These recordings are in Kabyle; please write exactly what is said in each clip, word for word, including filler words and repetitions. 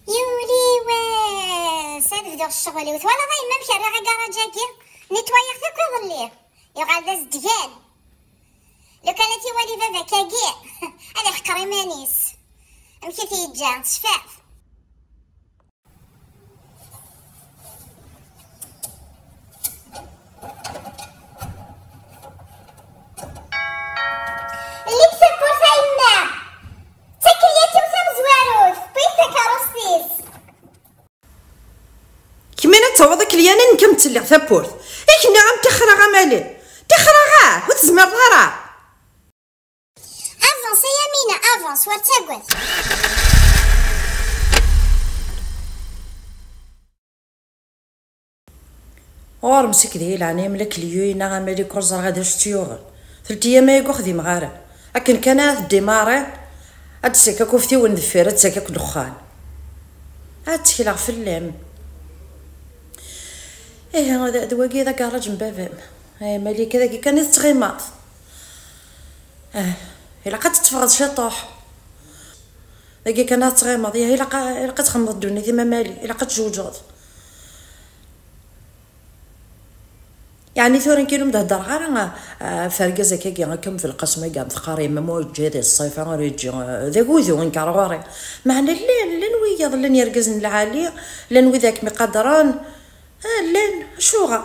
Yuli wass ad bduɣ ccɣel-iw. Twalaḍ a yemma amek rriɣ agaṛaǧ-agi? Netwayeɣ-t akk iḍelli. Yuɣal d azedgan. Lukan ad t-iwali baba-k-agi, ad iḥqer iman-is. Amek i t-yeǧǧa? Tecfiḍ? Lli-d tawwurt a yemma! D takeryat-iw tamezwarut, wwin takeṛṛust-is. Kemmini ad tawiḍ akelyan, nekk am ttelliɣ tawwurt. I k-nniɣ am tixraɣ a Mali. Tixraɣ ah, ur tezmireḍ ara. Avance a Yamina, avance, ur ttagad. Ɣur-m seg deg leɛnaya-m la kelyu-ina a Mali, ur ẓriɣ ad acu tt-yuɣen. Telti-yam ay ur xdimeɣ ara. Akken kan ad tdimariḍ, ad d-tessakak uftiwen deffir, ad tessakak ddexxan. Ad ttekleɣ fell-am. Ihi, d, d wagi i d agaṛaǧ n baba-m. Ay, Malika, dagi kan i tettɣimaḍ. Ah, ilaq ad tetteffɣeḍ ciṭuḥ. Dagi kan ad tettɣimaḍ. Yah, ilaq, ilaq ad txedmeḍ ddunit-im a Mali. Ilaq ad tjewǧeḍ. Yeɛni tura nekki ur m-d-heddreɣ ara, ah, ɣef argaz akkagi, akka am Belqasem-agi, am teqqar yemma-m ur yeǧǧi ad iṣṣifa, ur yeǧǧi, ah, d agudu, inker ɣur-i. Meɛna llan, llan wiyaḍ, llan yergazen lɛali, llan wid ara kem-iqadren, ah, llan, acuɣer?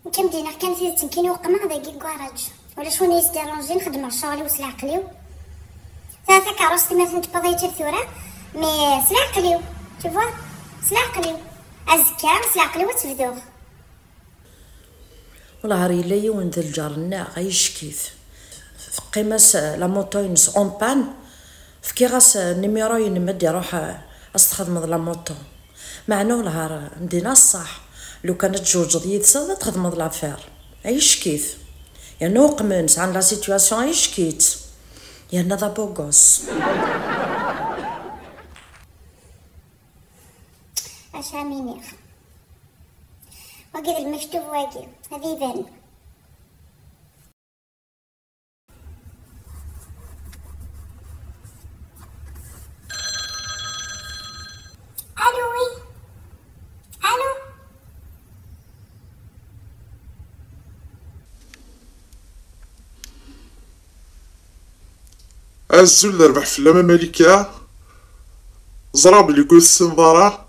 Nekk am d-iniɣ kan tidet, nekkini uqmeɣ dagi deg ugaṛaǧ. Ulac win i yi-sdiranjin, xeddmeɣ ccɣel-iw s leɛqel-iw. Ta takeṛṛust-im atan tewweḍ-iyi-tt-id tura, mais s leɛqel-iw, tu vois, s leɛqel-iw. Azekka, s leɛqel-iw ad tt-bduɣ. Wellah ar yella yiwen d lǧar-nneɣ, ay ccek-it. Teqqim-as la moto-ines en panne, fkiɣ-as nimiṛu-inem ad d-iṛuḥ, eh, ad s-txedmeḍ la moto. Meɛna wellah ar ndin-as ṣṣeḥ, lukan ad tjewǧeḍ yid-s ad txedmeḍ l'affaire. Ay ccek-it. Yerna uqmen, sɛan la situation, ay ccek-itt. Yerna d abugos. Acu am iniɣ? Wagi d lmektub wagi, ad iban. Allô, oui. Allô. Azul d rrbeḥ fell-am a Malika. Ẓriɣ belli ur tessineḍ ara,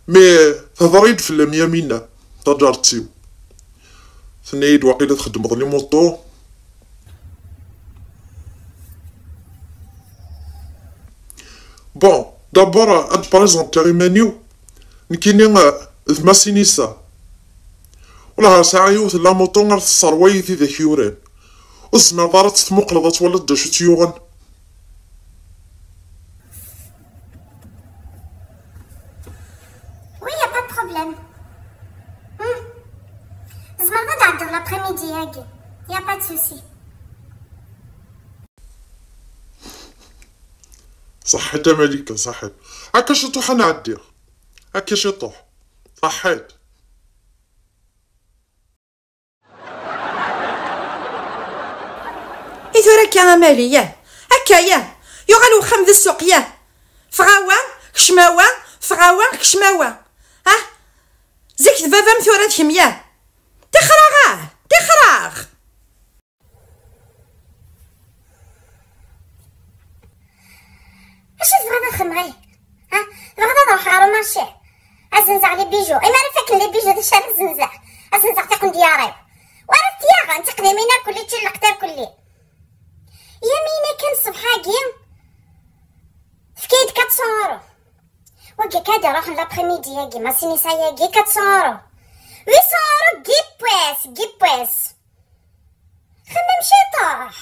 mais tehder-iyi-d fell-am Yamina, taǧaret-iw. Tenna-yi-d waqila txeddmeḍ les motos. Bon, d'abord, ad d-présentiɣ iman-iw. Nekkini, eh, d Masinisa. Wellah ar sɛiɣ yiwet n la moto ar tesserway i tidak yuran. Ur tezmireḍ ara ad tt-tmuqleḍ, ad twaliḍ d acu tt-yuɣen? Oui, y a pas de problème. Hmm. Tzemreḍ ad d-tɛeddiḍ l'après-midi-agi. Y a pas de souci. Ṣaḥḥit a Malika, ṣaḥḥit. Akka ciṭuḥ ad n-ɛeddiɣ. Akka ciṭuḥ. Ṣaḥḥit. I tura akka a Mali, yah? Akka, yah? Yuɣal wexxam d ssuq, yah? Ffeɣ a wa, kcem a wa, ffeɣ a wa, kcem a wa. Ah? Zik d baba-m, tura d kemm, yah? Tixraɣ, ah! Tixraɣ! Acu tebɣiḍ ad xedmeɣ, ihi? Ha? Tebɣiḍ ad ruḥeɣ ɣer umarci? Ad zenzeɣ les bijoux. Imi ara fakken les bijoux, d acu ara zenzeɣ? Ad zenzeɣ tiqendyar-iw. Wara tiyaɣen, tiqdimin irkelli, tcilleqt irkelli. Yamina kan ṣṣbeḥ-agi, tefka-yi-d quatre cents euros. Wagi kan ad iruḥen l'après-midi-agi, Masinisa-agi, quatre cents euros. Huit cents euros deg yiwwas, deg yiwwas. Xemmem ciṭuḥ.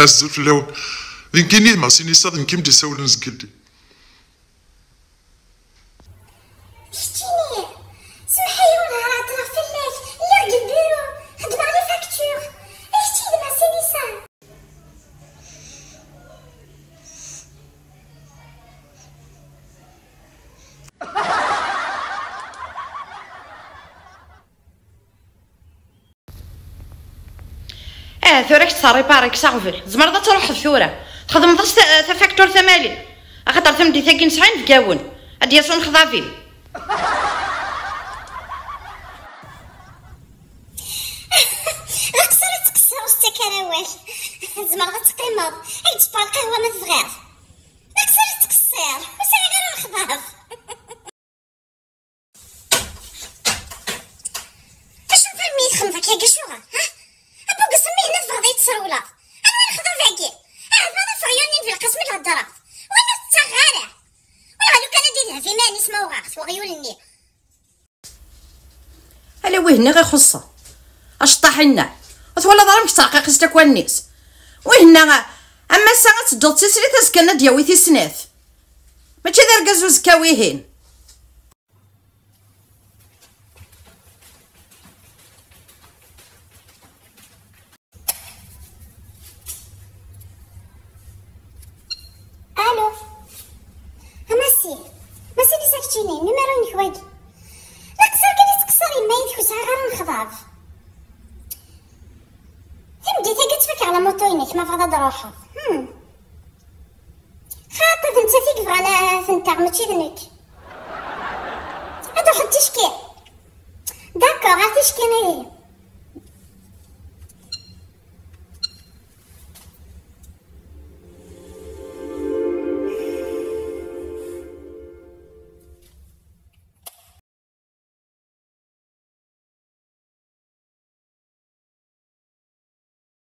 Azul fell-awen. D nekkini, d Masinisa, d nekk i m-d-isawlen zgelli. Keččini, semmeḥ-iyi ur nehhṛeɣ fell-ak, lliɣ deg lbiru, xeddmeɣ les factures. D kečč i d Masinisa. Ah, tura kečč terripari, kkes aɣbel. Tzemreḍ ad truḥeḍ tura. Txedmeḍ-as ta-, tafakturt tamali. Axaṭer tameddit-agi nesɛa inebgawen. Ad d-yas unexḍab-im. D aqeṣṣer ad tqeṣṣer, ur s-ttak ara awal. Tzemreḍ ad teqqimeḍ. Ad k-d-ṭṭfeɣ lqahwa ma tebɣiḍ. D aqeṣṣer ad tqeṣṣer. Ur sɛiɣ ara unexḍab. Acu n termi i txedmeḍ akka, acuɣer, ha? Abugis am ihenna tebɣiḍ ad yi-tesrewleḍ. Anwa lexḍab-agi? Ahat ma ḍafeɣ yiwen-nni n Belqasem i d-heddreɣ. Win ur tettaɣeɣ ara. Wala lukan ad idheb iman-is ma uɣeɣ-t weɣyul-nni. Ala wihenna i xuṣṣen. Aceṭṭaḥ-inna. Ur twalaḍ ara amek tettɛeqqiq-itt akk wallen-is? Wihenna, am ass-a ad tedduḍ d tislit, azekka ad d-yawi tis snat. Mačči d argaz uzekka wihin. Allô. A Massi. Masinisa keččini, numéro-inek wagi. D aqeṣṣer kan i tettqeṣṣer yemma yid-k, ur sɛiɣ ara unexḍab. Tameddit-agi ad tt-fakeɣ lamuṭu-inek ma tebɣiḍ ad d-truḥeḍ. Hmm. Xaṭi, d nettat i yebɣan ad ten-taɣ, mačči d nekk. Ad d-truḥeḍ ticki? D'accord, ar ticki ihi.